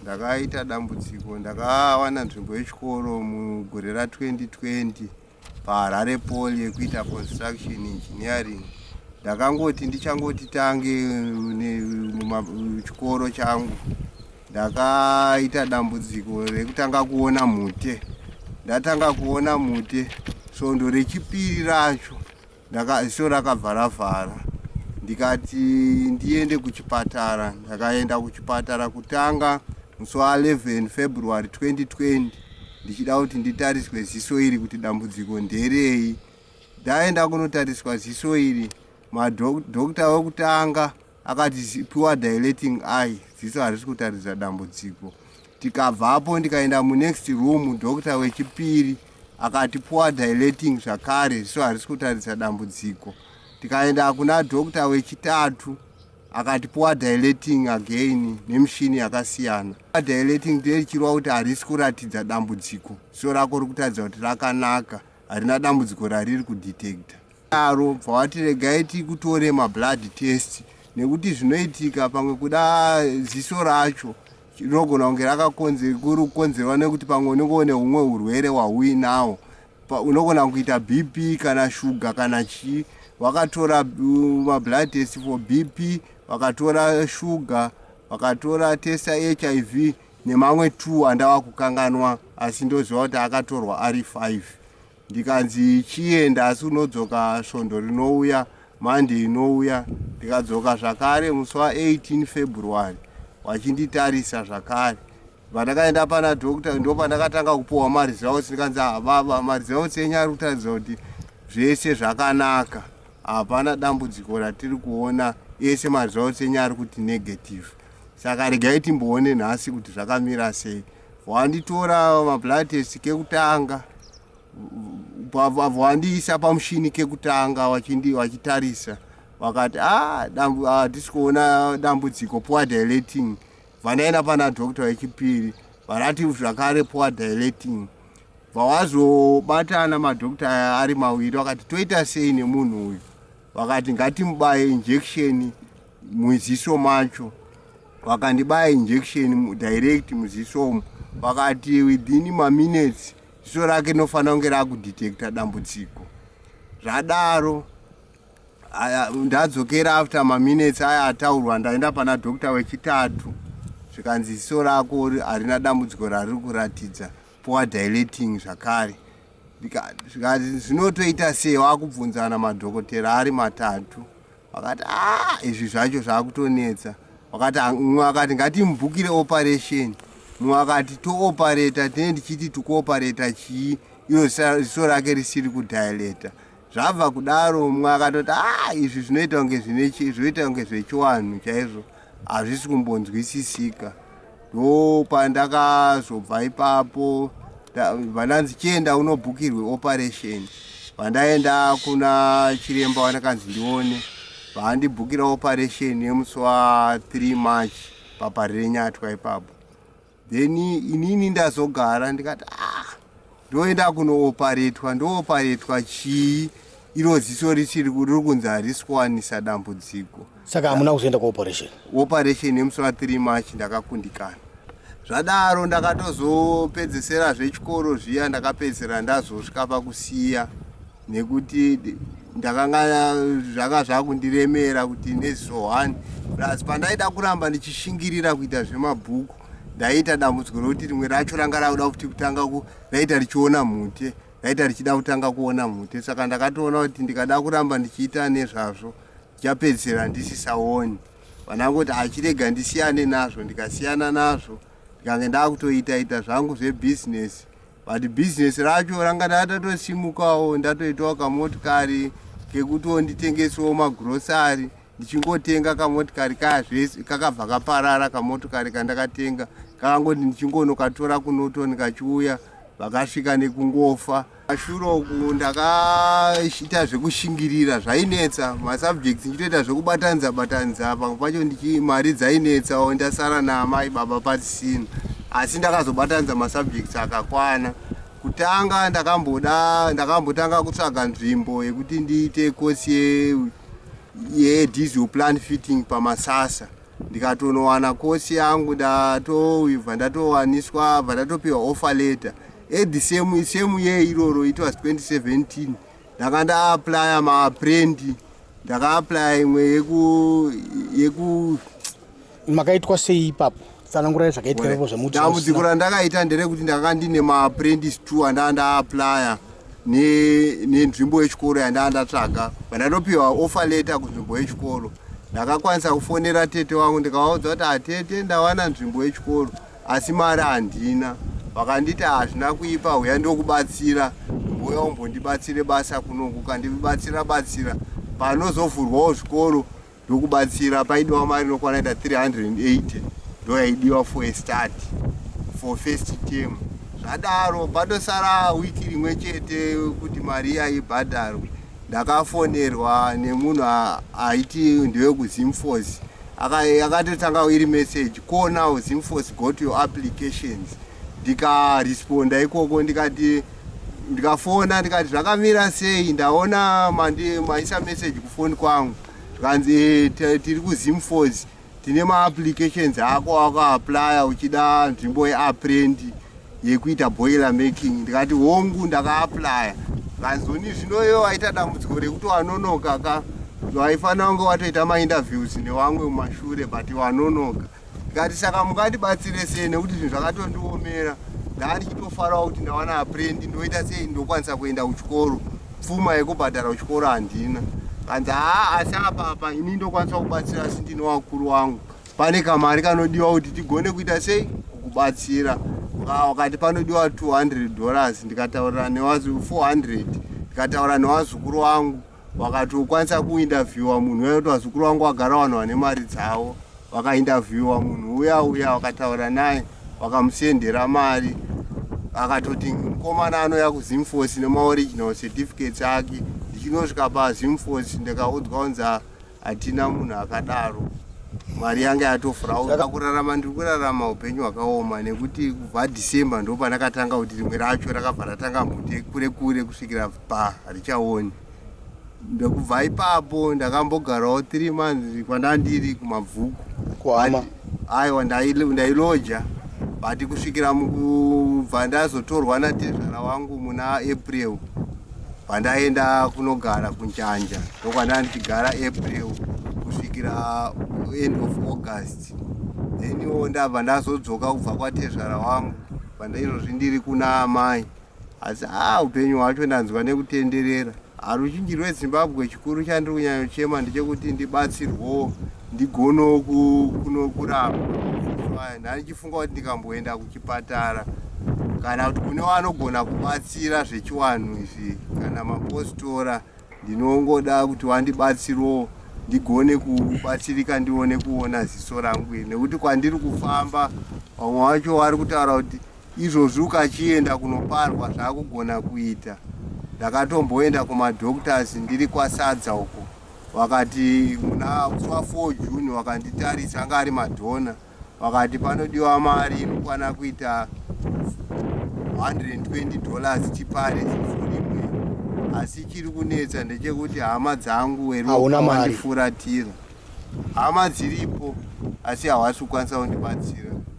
Ndakaita dambudziko, ndakawana nzvimbo yechikoro mugore ra2020 paHarare Poly yekuita construction engineering. Ndakangoti ndichangoti tange chikoro changu, ndakaita dambudziko rekutanga kuona mhute. Ndatanga kuona mhute, svondo rechipiri racho ziso rakabva ravhara. Ndikati ndiende kuchipatara. Ndakaenda kuchipatara kutanga musi wa11 February 2020, ndichida kuti nditariswe ziso iri kuti dambudziko nderei. Ndaenda kunotariswa ziso iri, madhokta wekutanga akati poor dilating eye, ziso harisi kutaridza dambudziko. Tikabvapo, ndikaenda munext room, dhokta wechipiri akati poor dilating zvakare, ziso harisi kutaridza dambudziko. Tikaenda kuna dhokta wechitatu, akati poor dilating again nemishini yakasiyana. Dilating ndechirwa kuti harisi kuratidza dambudziko, ziso rako riri kutaridza kuti rakanaka, harina dambudziko rariri kudetecta. Aro bva wati regai tikutore mablood test, nekuti zvinoitika pamwe kuda ziso racho rinogona kunge rakakonzekuri kukonzerwa nekuti pamwe unenge une humwe urwere hwauinawo, unogona kuita BP kana shuga kana chii. Vakatora mablood test for BP, vakatora shuga, vakatora testa HIV nemamwe 2 andava kukanganwa, asi ndoziva kuti akatorwa ari 5. Ndikanzi chienda, asi unodzoka svondo rinouya, Monday inouya. Ndikadzoka zvakare musi wa18 February, vachinditarisa zvakare. Pandakaenda pana dhokta, ndo pandakatanga kupuhwa maresults. Ndikanzi, "Baba, maresults enyu ari kutaridza kuti zvese zvakanaka, hapana dambudziko ratiri kuona. Ese maresults enyu ari kuti negative, saka regai timboone nhasi kuti zvakamira sei." Wanditora mablood test kekutanga, vandiisa pamushini kekutanga, vachitarisa, vakati, "A, hatisi kuona dambudziko, poor dilating." Vandaenda pana dhokta wechipiri, varati zvakare poor dilating. Bvawazobatana madhokta aya ari mawiri, vakati, "Toita sei nemunhu uyu?" Vakati, "Ngatimubaye injection muziso macho." Vakandibaya injection direct muzisomo, vakati within maminutes ziso rake rinofanira kunge rakudetecta dambudziko. Zvadaro, ndadzokera after maminutes aya ataurwa, ndaenda pana dhokta wechitatu, zvikanzi ziso rako harina dambudziko rariri kuratidza, poor dilating zvakare. Zvikati zvinotoita sei? Wakubvunzana madhokotera ari matatu, vakati, "A, izvi zvacho zvaakutonetsa." Vakati, mumwe akati, "Ngatimubhukire operation." Mumwe akati, "Tooperata tine ndichiti tikuoperata chii iro ziso rake risiri kudilata?" Zvabva kudaro, mumwe akatoti, "A, izvi zvinoita kunge zvinoita kunge zvechiwanhu chaizvo, hazvisi kumbonzwisisika." Ndo pandakazobva ipapo, vandanzi, "Chienda unobhukirwe operation." Vandaenda kuna chiremba wandakanzi ndione, vaandibhukira operation yemusi wa3 March paParirenyatwa ipapo. Then inini ndazogara, ndikati, "Ah, ndoenda kunooparetwa, ndooparetwa chii iro ziso risiri riri kunzi harisi kuwanisa dambudziko?" Saka hamuna kuzoenda kuoperation? Operation yemusi wa3 March ndakakundikana. Zvadaro, ndakatozopedzesera zvechikoro zviya, ndakapedzisira ndazosvika pakusiya, nekuti ndakanga zvanga zvakundiremera kuti neziso 1 plus pandaida kuramba ndichishingirira kuita zvemabhuku, ndaita dambudziko rokuti rimwe racho ranga rakuda kuti kutanga raita richiona mhute, raita richida kutanga kuona mhute. Saka ndakatoona kuti ndikada kuramba ndichiita nezvazvo, ndichapedzisira ndisisaoni. Vanangoti, "Achirega ndisiyane nazvo." Ndikasiyana nazvo, ndikange ndakutoita ita zvangu zvebhizinesi, but bhizinesi racho ranga ndatotosimukawo, ndatoitawo kamotikari kekuti nditengesewo magrosari. Ndichingotenga kamotikari kaya, zvese kakabva kaparara. Kamotokari kandakatenga kakangoti ndichingonokatora kuNorton, kachiuya, vakasvika nekungofa. Mashure uku ndakaita zvekushingirira, zvainetsa masubjects, ndichitoita zvekubatanidza batanidza. Pamwe pacho mari dzainetsawo, ndasara naamai baba pasisina, asi ndakazobatanidza masubjects akakwana. Kutanga ndakamboda, ndakambotanga kutsvaga nzvimbo yekuti ndiite kosi yediesel plant fitting paMasasa. Ndikatonowana kosi yangu, ndatobva ndatowaniswa, bva ndatopiwa offer letter. At the same year iroro, it was 2017, ndanga ndaapplya maapprentice. Ndakaapplya imwe yeku Makaitwa sei ipapo? Tsanangurai zvakaitika ipapo zvemuti. Dambudziko randakaita nderekuti ndanga ndine maapprentice two andaa ndaapplya nenzvimbo yechikoro yandaa ndatsvaga. Pandatopiwa offer letter kunzvimbo yechikoro, ndakakwanisa kufonera tete wangu, ndikavaudza kuti, "Atete, ndawana nzvimbo yechikoro, asi mari handina." Vakanditi, "Hazvina kuipa, uya ndokubatsira, mboya umbondibatsire basa kunoku, kandibatsira batsira, panozovhurwawo zvikoro ndokubatsira." Paidiwa mari inokwana ita 380, ndo yaidiwa for a start, for first term. Zvadaro, patosara wiki rimwe chete kuti mari iya ibhadharwe, ndakafonerwa nemunhu aiti ndewekuZimforce. Akatotanga iri message, "Call now, Zimforce got your applications." Ndikaresponda ikoko, ndikati, ndikafona, ndikati, "Zvakamira sei? Ndaona maisa message kufoni kwangu." Zvikanzi, "Tiri kuZimforce, tine maapplications ako akaapplya uchida nzvimbo yeapprentice yekuita boiler making." Ndikati, "Hongu, ndakaapplya." Kanzoni, "Zvino waita dambudziko rekuti wanonoka ka, waifanira kunge watoita mainterviews nevamwe mumashure, but wanonoka." Ndikati, "Saka mungandibatsire sei? Nekuti zvinhu zvakatondiomera. Ndaa ndichitofarawo kuti ndawana apprentice, ndoita sei? Ndokwanisa kuenda kuchikoro, pfuma yekubhadhara kuchikoro handina." Kanzi, "Haa, asi apa apa ini ndokwanisa kubatsira, asi ndine wakuru wangu, pane kamari kanodiwa kuti tigone kuita sei kukubatsira." Wakati panodiwa $200. Ndikataurira newazu 400, ndikataura nevazukuru vangu, vakati ukwanisa kuinterviewa munhu uya, kuti vazukuru vangu vagara vanhu vane mari dzavo. Vakainterviewa munhu uya uya, vakataura naye, vakamusendera mari. Akatoti mukomana anouya kuZimforce nemaoriginal certificates ake. Ndichinosvika paZimforce, ndikaudzwa kunzi hatina munhu akadaro, mari yanga yatofura. Kurarama, ndiri kurarama upenyu hwakaoma, nekuti kubva December ndo pandakatanga kuti rimwe racho rakabva ratanga mhute kure kure kusvikira pa harichaoni. Ndokubva ipapo ndakambogarawo 3 months kwandandiri kuMabvuku. Kuhama? Aiwa, ndailoja, but kusvikira mukubva ndazotorwa natezvara wangu muna April, pandaenda kunogara kuNjanja, ndokwandanga ndichigara April kusvikira end of August. Theniwo ndabva ndazodzoka kubva kwatezvara wangu, pandaizvozvi ndiri kuna amai. Asi a upenyu hwacho ndanzwa nekutenderera. Ruzhinji rweZimbabwe, chikuru chandiri kunyanyochema ndechekuti ndibatsirwewo, ndigonewo kurapwa. Ndandichifunga kuti ndikamboenda kuchipatara, kana kuti kune vanogona kubatsira zvechiwanhu izvi, kana mapostora, ndinongoda kuti vandibatsirewo ndigone kubatsirika, ndione kuona ziso rangu iri. Nekuti kwandiri kufamba, vamwe vacho vari kutaura kuti izvozvi ukachienda kunoparwa zvaakugona kuita. Ndakatomboenda kumadoctors ndiri kwaSadza uko, vakati muna musi wa4 June vakanditarisa, anga ari madhona, vakati panodiwa mari inokwana kuita $120 tipare ziso rimwe. Asi chiri kunetsa ndechekuti hama dzangu Hauna mari. vandifuratira. Hama dziripo, asi havasi kukwanisa kundibatsira.